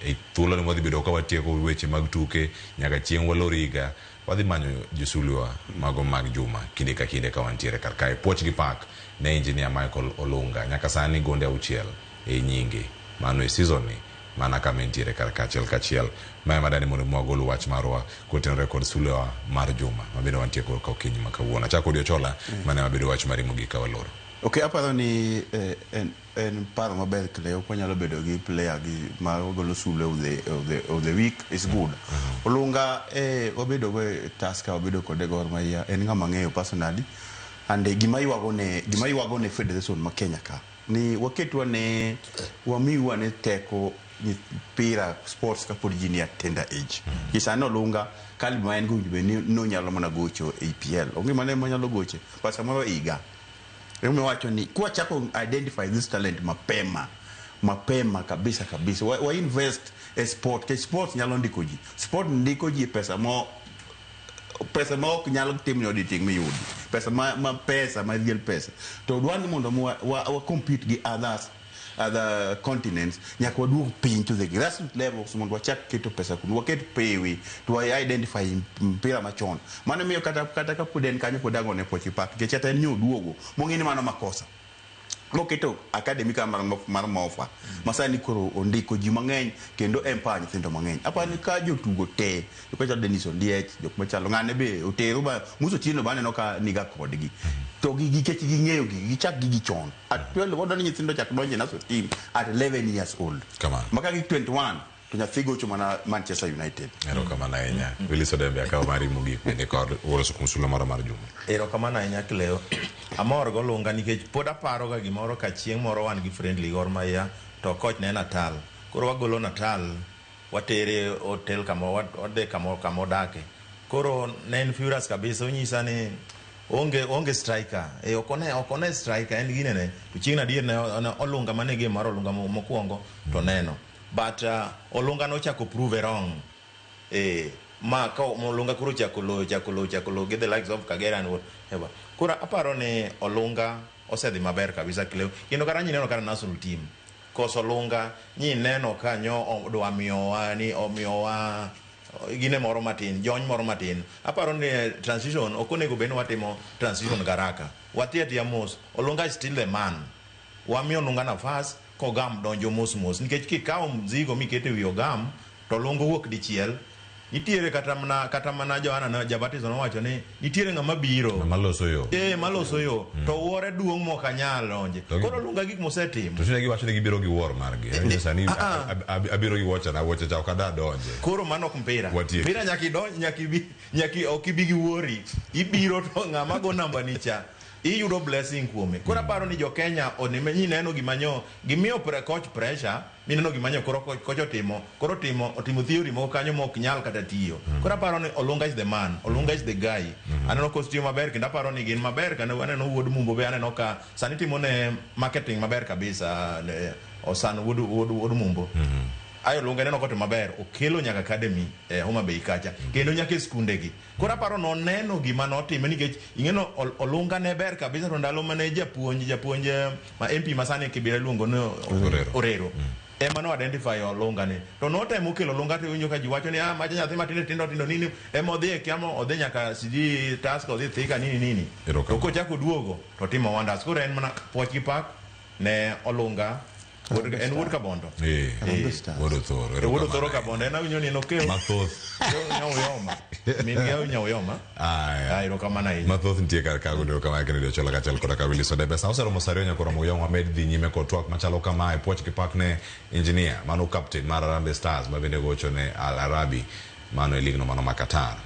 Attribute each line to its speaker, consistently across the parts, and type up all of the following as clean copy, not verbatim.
Speaker 1: E thuolo ni wadhi bedo ka watieko weche mag tuke nyaka chieng' walor higa. Wadhi manyo josulwa mago mag juma kinde ka kinde ka wantiere kar kae. Puoch gi pak ne Engineer Michael Olunga. Nyaka sani gonde auchiel e nyinge. Mano e season ni mana kama entiere kar ka achiel kachiel. Ma ema dani mondo mi wagol wach marwa kotenore kod sulwa mar juma ma bende wantie korka okinyi ma kawuono. Achako kodi Ochola, mano ema bedo wach mari mogik ka waloro.
Speaker 2: Ok, aparo ni eh, en, en paro maber Cleo kwanyalo bedo gi player gi ma golo sulwe of the week is good. Olunga wabedo go e Tusker, wabedo kode e Gor Mahia, en ng'ama ng'eyo personally and gima ywago ne federation ma Kenya ka ni waketwa ne wamiwa ne teko mpira sports kapod ji ni at tender age. Mm. Sani Olunga caliber ma en go winjo bed ni nonyalo mana gocho e EPL. Onge mane monyalo goche. But samoro higa. Emomiyo wacho ni kwachako identify this talent mapema mapema kabisa kabisa wa invest e sport nikech sports nyalo ndiko ji sport ndiko ji pesa mo pesa ma ok nyal timni auditing miyudi pesa ma pesa ma real pesa to dwar ni mondo wa compete gi other continents nyaka waduog piny to the grassroots levels mondo wachak keto pesa kuno waket pewe to wa identify mpira machon mano miyo kata kapod en kanyo pod agone puoch gi pak nikech kata en nyoduogo mong'e ni mano makosa moketo academy ka mar Mofa ma sani koro ondiko ji mang'eny kendo empower nyithindo mang'eny. Aparo ni ka jotugo te jok machalo Dennis Oliech, jok machalo ng'ane be Otero ba Musa Otieno ba aneno ka niga kodgi. To gi nikech ging'eyo gigi gichak gigi chon. At 12 wadwa ni nyithindo chak donjo e national team at 11 years old.
Speaker 1: Kamano.
Speaker 2: Ma ka gi 21 to nyathi gocho mana Manchester United.
Speaker 1: Erokamano ahinya. Willis Odembe akawo mari mogik bende kod loso kuom sula moro mar juma.
Speaker 3: Erokamano ahinya Cleo. Amor golunga nikech pod aparo ga gimoro ka chieng' moro wan gi friendly Gor Mahia to coach ne en Natal. Koro wagolo Natal watere hotel kama wadhi kama odake. Koro ne en furious kabisa onyisa ni onge striker. E ok one striker en ginene. To chieng' adier ne Olunga mane game mar Olunga mokwongo to neno. But Olunga nochako prove wrong. Ma ka Olunga koro chako loyo chako loyo chako loyo gi the likes of Kagera and whatever. Koro aparo ni Olunga osedhi maber kabisa Cleo. Kendo kata nyineno kata national team. Koso Olunga nyineno ka nyo dwa miyowa ni omiyowa gine moro matin, jony moro matin. Aparo ni transition ok onego bed ni watimo transition garaka. Wathi atiya mos. Olunga is still the man. Wamiyo Olunga nafas kogam donjo mos mos nikech kikawo mzigo mikete wi ogam to Olunga wuok dichiel nitiere kata mana Johana na Jabatiso nowacho ni nitiere ng'ama biro
Speaker 1: Ng'ama loso yo.
Speaker 3: Maloso yo to wuore duong' mok anyal donje. Koro Olunga gik mosetimo
Speaker 1: To tinde giwacho ni gibiro gi wuor margi. Awinjo sani abiro gi wuoche na wuoche cha ok ada donje.
Speaker 3: Koro mano ok mpira.
Speaker 1: Watieki.
Speaker 3: Mpira nyaka idonj nyaka ibi nyaka ok ibi gi wuori. Ibiro to ng'ama go namba ni cha iyudo blessing kuome. Koro aparo ni jo Kenya onime nyi neno gima nyo gimiyo coach pressure mineno gima nyo koro coach otimo koro timo otimo theory moko kanyo mok nyal kata tiyo. Koro aparo ni Olunga is the man, Olunga is the guy. Aneno coach tiyo maber kendo aparo ni gin maber kendo aneno wuod Mumbo be aneno ka sani timo ne marketing maber kabisa ne Osan wuod Mumbo. Ayo Olunga neno kotimo maber okelo nyaka academy e Homa Bay kacha kendo nyaka e skunde gi. Koro aparo noneno gima notime nikech ing'eno Olunga ne ber kabisa to ndalo mane japuonj ma MP masani Kibira iluongo ni
Speaker 1: Orero.
Speaker 3: Orero. Ema no identify Olunga ni. To notemo kelo Olunga to iwinjo ka ji wacho ni ah macha nyathi matindo tindo tindo nini ema odhi e kiamo odhi nyaka sijui Tusker odhi Thika nini nini.
Speaker 1: Erokamano.
Speaker 3: To kochako duogo to timo wonders. Koro en mana puoch gi pak ne Olunga en wuod Kabondo.
Speaker 2: Harambee Stars.
Speaker 1: Wuod Othoro.
Speaker 3: To wuod Othoro Kabondo en awinjo ni en okew
Speaker 1: Mathoth.
Speaker 3: Nyauyoma. Min gi awinjo Nyauyoma.
Speaker 1: Aya.
Speaker 3: Ah, erokamano ahinya.
Speaker 1: Mathoth nitie kar ka godo kama Kennedy Ochola kaachiel koda ka Willis Odembe. Sa oseromo sa ariyo nyaka oromo yong wamed dhi nyime kod twak machalo kamae. Puoch gi pak ne engineer mano captain mar Harambee Stars ma bende gocho ne Al Arabi mano e ligno mano ma Qatar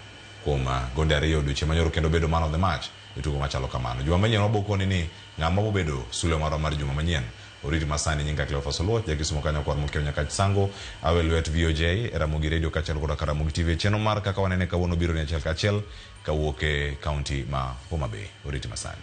Speaker 1: kuom gonde ariyo odiochieng' manyoro kendo bedo man of the match e tugo machalo kamano. Juma manyien wabokoni ni ng'ama bobedo sulwe marwa mar juma manyien. Oriti masani nyinga Cleophas Oluoch, jakisumo kanyo kwar mokiewo Nyakach Sango, awe lwet VOJ, Ramogi Radio kaachiel koda ka Ramogi TV. Chenro mar kaka wanene kawuono biro ni achiel kachiel kawuok e kaunti ma Homa Bay. Oriti masani.